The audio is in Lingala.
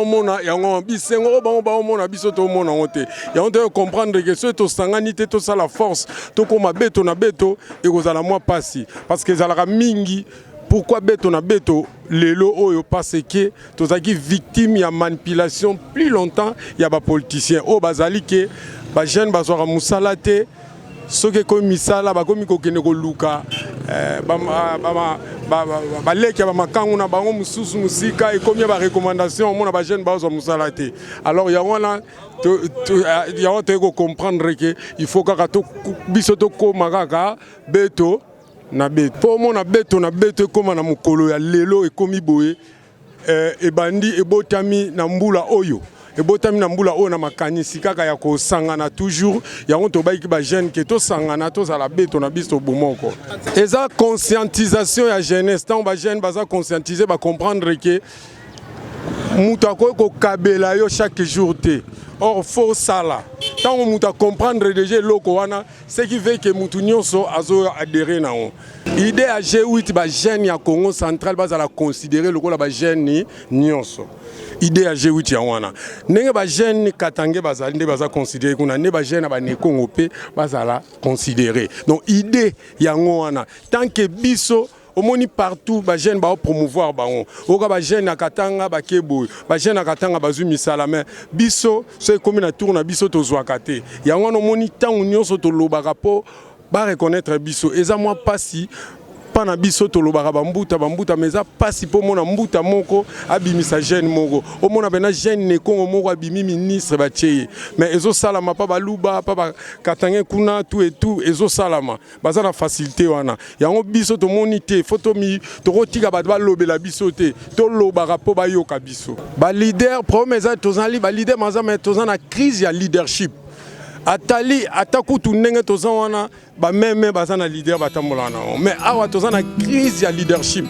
Omona yango bisengo oyo bango baomona, biso tomona yango te. Yango toyo comprendre ke soki tosangani te, tosala force, tokóma beto na beto, ekozala mwa mpasi, parce que ezalaka mingi. Pourquoi beto na beto lelo oyo? Parce que tozalaki victime ya manipulation plus longtemps ya bapoliticien oyo bazali ke bajeune bazwaka mosala te. Soki ekomi misala, bakomi kokende koluka baleki ya bamakangu na bango mosusu mosika. Ekomi ya barecommandation, omona bajeune bazwa mosala te. Alors yango wana, yango toyei kocomprendre ke il faut kaka biso tokóma kaka beto na beto, mpo omona beto na beto ekóma na mokolo ya lelo. Ekómi boye, ebandi, ebotami na mbula oyo, ebotami na mbula oyo na makanisi kaka ya kosangana toujours. Yango tobayiki bajeune ke tosangana, tozala beto na biso bomoko. Eza conscientisation ya jeunesse. Ntango bajeune baza conscientise, bacomprendre ke moto akoki kokabela yo chaque jour te, or faut osala. Ntango moto acomprendre déjà eloko wana, ce qui veut ke motu nyonso azo adhérer nango. Idée ya G8, bajeune ya Congo Central bazala considéré lokola bajeune nyonso. Idée ya G8 yango wana. Ndenge bajeune katangais bazali, nde baza considéré kuna, nde bajeune ya banekongo mpe bazala considéré. Donc idée yango wana. Tant que biso omoni partout bajeune baopromouvoir bango, oyoka bajeune ya Katanga bake boye, bajeune ya Katanga bazwi misala, mais biso so ekómi na tour na biso, tozwaka te. Yango wana omoni ntango nyonso tolobaka mpo bareconnaître biso. Eza mwa mpasi mpa na biso. Tolobaka bambuta, bambuta, mais eza mpasi mpo omona mbuta moko abimisa jeune moko, omona mpena jeune nekongo moko abimi ministre, batie ye. Mais ezosalama mpa baluba, mpa bakatangais kuna, tout et tout ezosalama, baza na facilité wana. Yango biso tomoni te, faut tokotika bato balobela biso te, tolobaka mpo bayoka biso. Baleader, problème eza tozali baleader maza, mais toza na crise ya leadership. Atali ata kutu ndenge toza wana, bameme baza na leader, batambolaka nango, mais awa toza na crise ya leadership.